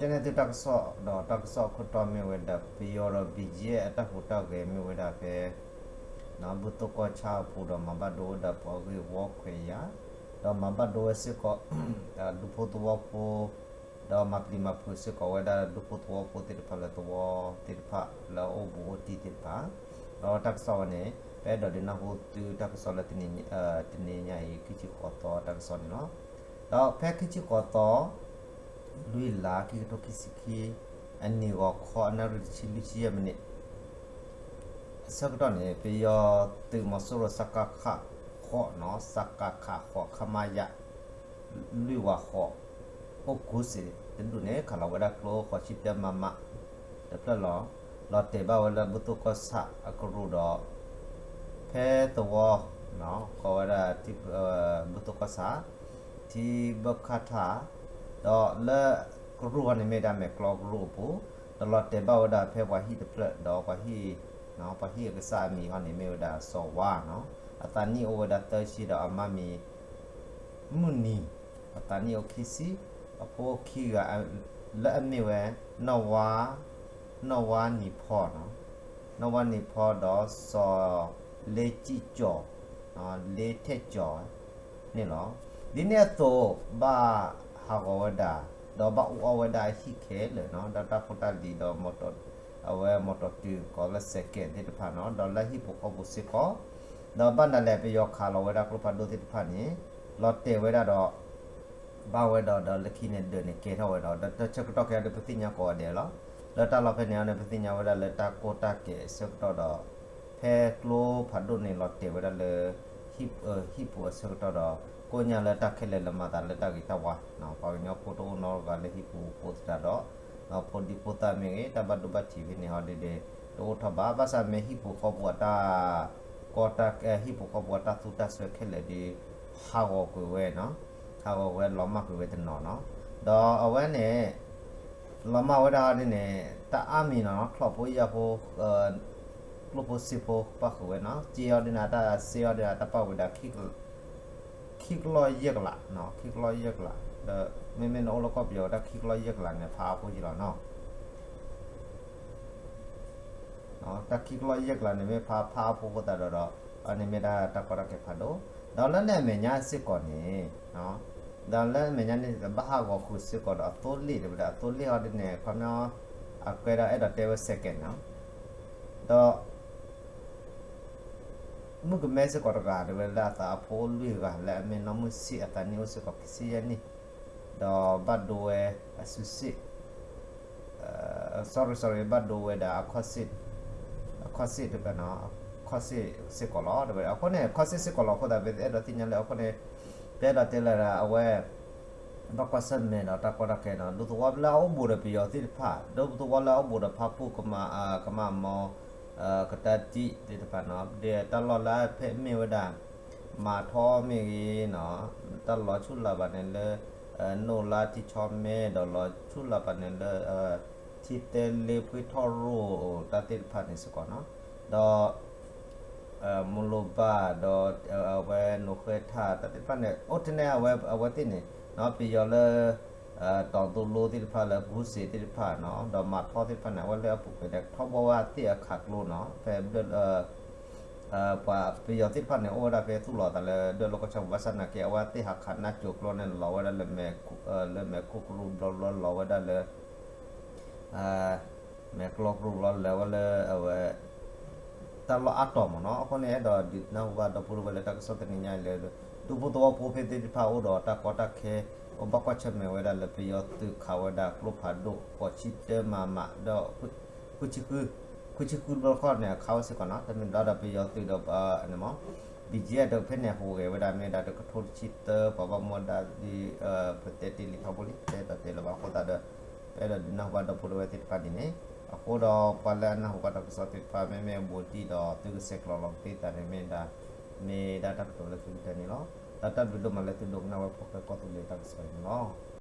တဲန့ၢ်သုတၢ်ကစီၣ်ဒီးတၢ်ကစီၣ်အခိၣ်တီမ့ၢ်ဝဲဒၣ် ပယီၤဒီး ဘံၣ်ယဲၣ် အတၢ်ဟူးတၢ်ဂဲၤမ့ၢ်ဝဲဒၣ်ဖဲ ဘူၣ်သိကီၢ်ဆၣ်အပူၤဒီးမၤဘၣ်ဒိဝဲဒၣ်ပှၤဂ့ၢ်ဝီခွဲးယာ်, ဒီးမၤဘၣ်ဒိဝဲစ့ၢ်ကီး ဒူဖိသဝီဖိ, ဒီးမၤပျံၤမၤဖုးစ့ၢ်ကီးဝဲဒၣ်ဒူဖိသဝီဖိသ့ၣ်တဖၣ်လၢသဝီသ့ၣ်တဖၣ်, ဒီးတၢ်ကစီၣ်ဝဲန့ၣ် ပအဲၣ်ဒိးဒုးနၢ်ဟူသုတၢ်ကစီၣ်လၢ တနံၤညါအံၤ ခံဆံဃိးသီတၢ်ကစီၣ်န့ၣ်လီၤ. ဒီးဖဲခံဆံဃိးသီ လွံၢ်လါ ခံကထိခံဆံခံ အနံၣ်ဂီၤခီ အနၣ်ရံၣ်တဆံလွံၢ်ဆံယဲၢ်မံးနံး အဆၢကတီၢ်န့ၣ် ပယီၤသုးမီၤစိရိၤ စကခ ဃိးနီၤ, စကခ ဃိး ခမရ လွံၢ်ဝးဃိး အိၣ်ကူစ့ၣ်တဒူၣ်န့ၣ် ခးလီၤဝဲဒၣ်ကျိဃိးဆံတၢမမ တဖျၢၣ်လီၤ. လီၤတဲာ်ဘၣ်ဝဲလၢဘူၣ်သိကီၢ်ဆၣ်အကရူၢ်ဒီး ဖဲသဝီ ကိးဝဲဒၣ် ဘူၣ်သိကီၢ်ဆၣ် ထံဘၢခါထၣ် ဒီးလၢကရူၢ်ဟီန့ၣ်မ့ၢ်ဝဲဒၣ်မဲာ်ကျီကရူၢ်အပူၤ, ဒီးလီၤတဲာ်ဘၣ်ဝဲဒၣ်ဖဲပှၤဟံၣ်တဖျၢၣ် ဒီးပှၤဟံၣ် ပှၤဟံၣ်အကစၢ်အမံၤဟီန့ၣ်မ့ၢ်ဝဲဒၣ်စီၤဝါနီၤ, အသးနံၣ်အိၣ်ဝဲဒၣ်သၢဆံဒီးအမါမံၤ မုၢ်နံၤ အသးနံၣ်အိၣ်ခံဆံ, အဖိခံဂၤ လၢအမ့ၢ်ဝဲ နီၢ်ဝါ နီၢ်ဝါနံၤဖီနီၤ, နီၢ်ဝါနံၤဖီဒီးစီၤလ့ကံၣ်ကၠီၤ လ့ထဲၣ်ကၠီၤန့ၣ်လီၤ. ဒ်န့ၣ်အသိး ဘၣ်ဟးဂီၤဝဲဒၣ် ဒီးဘၣ်အူအီၣ်ဝဲဒၣ်အဟံၣ်ခဲလၢာ်နီၤ, ဒီးတၢ်ဖိတၢ်လံၤဒီး အဝဲမီတီၤတုၤကိးလၢစဲးကဲးသ့ၣ်တဖၣ်နီၤ, ဒီးလၢဟံၣ်ပူၤဃီပူၤစ့ၢ်ကီး, ဒီးဘၣ်နၤလဲၣ်ပယီၤခးလီၤဝဲဒၣ်ကျိဖးဒိၣ်သ့ၣ်တဖၣ်န့ၣ် လီၤတဲာ်ဝဲဒၣ်ဒီး ဘၣ်ဝဲဒီး ဒီးလၢခံန့ၣ်ဒၢးန့ၣ်ကဲထီၣ်ဝဲဒီး ဒီးတၢ်ဆၢကတီၢ်ခဲအံၤဒီး ပသ့ၣ်ညါကိးဂၤဒဲးလီၤ. လၢတၢ်လီၢ်ဖဲန့ၣ်အံၤန့ၣ် ပသ့ၣ်ညါဝဲဒၣ်လၢတၢ်ကီတၢ်ခဲအဆၢကတီၢ်ဒီး ဖဲကျိဖးဒိၣ်န့ၣ်လီၤတဲာ်ဝဲဒၣ်လၢ ဟံၣ်ပူၤအဆၢကတီၢ်ဒီး ကိးညါလၢတၢ်ခဲလၢာ်လၢမၤသးလၢတၢ်ဂ့ၤတၢ်ဝါ, ပှၤကညီဖိတအိၣ်နီတဂၤလၢဟံၣ်ပူၤဖိသတးဒီး ဖိဒံဖိသၣ်မ့ၢ်ဂ့ၤ တၢ်ဘၣ်ဒိဘၣ်ထံးဖဲန့ၣ်ဟီဒ်န့ၣ် တအိၣ်ထီၣ်ဘၣ်. ဘၣ်ဆၣ်မ့ၢ်ဟံၣ်ပူၤဃီပူၤအတၢ် ကီတၢ် ဟံၣ်ပူၤဃီပူၤအတၢ်သူတၢ်စွဲခဲလၢာ်ဒီး ဟးဂီၤကွံာ်ဝဲနီၤ, ဟးဂီၤဝဲလီၤမၢ်ကွံာ်ဝဲတနီၤနီၤ, ဒီးအဝဲန့ၣ် လီၤမၢ်ဝဲဒၣ်ဟီဒ်န့ၣ် တၢ်အါမံၤနီၤ ချီၣ်ဖိယာ်ဖိ ကျိၣ်ဖိစ့ဖိပၣ်ဃုာ်ဝဲနီၤ, စ့အီၤဒ်န့ၣ် တၢ်စ့အီၤဒ်န့ၣ် တၢ်ပၣ်ဝဲဒၣ် ခံကလီၢ်ယဲၢ်ကလး, ခံကလီၢ်ယဲၢ်ကလး, ဒီးမ့မ့ၢ်နအိၣ်လၢကီၢ်ပယီၤဝဲဒၣ်ခံကလီၢ်ယဲၢ်ကလးန့ၣ် ဖးအါဖိယံၤလီၤနီၤ. တၢ်ခံကလီၢ်ယဲၢ်ကလးန့ၣ်မ့ၢ်ဖး ဖးအါဖိအဃိသတးဒီး အန့ၣ်မ့ၢ်ဒၣ်တၢ်ကီတၢ်ခဲဖးဒိၣ်, ဒီးလၢန့ၣ်အမဲာ်ညါစ့ၢ်ကီးန့ၣ် ဒီးလၢအမဲာ်ညါန့ၣ် ဘၣ်ဟးဂီၤဃုာ်စ့ၢ်ကီးဒီးအသိလ့ၣ်တဝဲဒၣ် အသိလ့ၣ်ဟီဒ်န့ၣ် ခီပညီ အကဲဒီးအဲၣ်ဒိးတဲဝဲ second နီၤ, ဒီး မုၣ်ကမဲစ့ၢ်ကီးတဂၤ တဝဲလၢအသးအဖိအိၣ်လွံၢ်ဂၤ လၢအမ့ၢ်နီၢ်မုၢ်ဆံး အသးနံၣ်အိၣ်စ့ၢ်ကီးခံဆံယဲၢ်နံၣ်, ဒီးဘၣ်ဒိဝဲအစုစ့ၣ် sorry sorry ဘၣ်ဒိဝဲဒၣ် အခီၣ်စ့ၣ်တဖၣ်နီၤ, အခီၣ်စ့ၣ်စ့ၢ်ကီးလီၤ. အဃိန့ၣ် အခီၣ်စ့ၣ်စ့ၢ်ကီးလီၤအဃိသတး ပအဲၣ်ဒိးသ့ၣ်ညါလၢအဃိန့ၣ် ပအဲၣ်ဒိးတဲလၢအဝဲ ဘၣ်ကွၢ်ဆၢၣ်မဲာ်ဒီးတၢ်ကီတၢ်ခဲနီၤ, ဒူသဝီလၢအအိၣ်ဘူးဒီးပယီၤသ့ၣ်တဖၣ်, ဒူသဝီလၢအအိၣ်ဘူးဒီးဖါဖှိၣ်ကမၤ ကမၤမီ ကတၢၢ်တံၢ်သ့ၣ်တဖၣ်နီၤ, ဒီးတၢ်လီၢ်လၢဖဲမ့ၢ်ဝဲဒၣ် မၤထီမ့ၢ်ဂ့ၤနီၤ, တၢ်လီၤဆူၣ်လၢ်ဘၣ်န့ၣ်လၢ နိၣ်လါထံဆီမဲ ဒီးလီၤဆူၣ်လၢ်ဘၣ်န့ၣ်လၢ ထံသဲလ့ဖှ့ထီၣ်ရိၣ် တၢ်သ့ၣ်တဖၣ်န့ၣ်စ့ၢ်ကီးနီၤ, ဒီး မိၢ်လိၣ်ဘၣ်ဒီး အဝဲနိၣ်ဃဲထၣ် တၢ်သ့ၣ်တဖၣ်န့ၣ် အိၣ်ထဲန့ၣ် အဝဲသ့ၣ်န့ၣ် ပယီၤလၢ တီၤသိလိသ့ၣ်တဖၣ်လၢ ဘူစ့ၣ်သ့ၣ်တဖၣ်နီၤ ဒီးမၤထီသ့ၣ်တဖၣ်န့ၣ် အဝဲလၢအပူၤကွံာ်န့ၣ် ထီဘိဝဲအသ့ၣ်အခးကျိနီၤ ဖဲ ပှၤပယီၤသ့ၣ်တဖၣ်န့ၣ် အိၣ်ဝဲဒၣ်ဖဲသူၣ်လီၤသးလၢ ဒွဲၣ်လိာ်ကီၢ်ဆၣ်ပူၤ ဘၣ်ဆၣ်နာ်က့ အဝဲသ့ၣ်ဟးခးနါစိၤကျိန့ၣ် လီၤဝဲဒၣ်လၢ လၢမဲာ်ခိၣ်ကရူၢ်ဘျီဘျီ လီၤဝဲဒၣ်လၢ မဲာ်ကျီကရူၢ်လီၤ လဲၤဝဲလၢအဝဲ တၢ်လီၢ်အါတီၤမ့ၢ်နီၤ. အဃိန့ၣ် အဲၣ်ဒိးဒုးနၢ်ဟူဘၣ်ဒီပုၢ်ဝဲၢ်လၢတၢ်ကစီၣ်တနံၤညါအံၤလၢ ဒူဖိသဝီဖိဖဲသ့ၣ်တဖၣ်အိၣ်ဒီးတၢ်ကီတၢ်ခဲ အိၣ်ဘၣ်ကွၢ်ဆၢၣ်မဲာ်ဝဲဒၣ်လၢပယီၤသုးခးဝဲဒၣ်ကျိဖးဒိၣ် ဃိးဆံတၢမမ ဒီး ဃုဆံဃု ဃုဆံဃုဘျီတခီန့ၣ် အခးဝဲစ့ၢ်ကီးနီၤ တမ့ၢ်ဘျီဒီးပယီၤသုးဒီး န့ၣ်မ့ၢ် ဘံၣ်ကၠံၣ် အဒိးဖဲန့ၣ် ဟူးဂဲၤဝဲဒၣ်မ့ၢ်ဒၣ်တကထိတဆံသၢ ပှၤဘၣ်မူဘၣ်ဒါဒ် ပတဲတ့ၢ်လံထီဘိလံ ပတဲဒီးတဲလၢၤဘၣ်အဃိသတးဒီး ပအဲၣ်ဒိးဒုးနၢ်ဟူဘၣ်ဒီပုၢ်ဝဲၢ်သ့ၣ်တဖၣ်ဒ်န့ၣ် အဃိဒီးပှၤလၢအနၢ်ဟူဘၣ်တၢ်ကစီၣ်သ့ၣ်တဖၣ် မ့မ့ၢ်ဘူးတံၢ်ဒီးသုကဆဲးကျိးလီၤကသံၣ်သးန့ၣ် မ့ၢ်ဒၣ် မ့ၢ်ဒၣ်တၢ်ကတိၤလၢသုကတဲန့ၣ်လီၤ. ဒီးတၢ်ဘျုးဒိၣ်မးလၢသုဒိကနၣ်ဝဲဖိၣ်ဃဲကီၢ်သူလ့ၤတၢ်ကစီၣ်အံၤန့ၣ်လီၤ.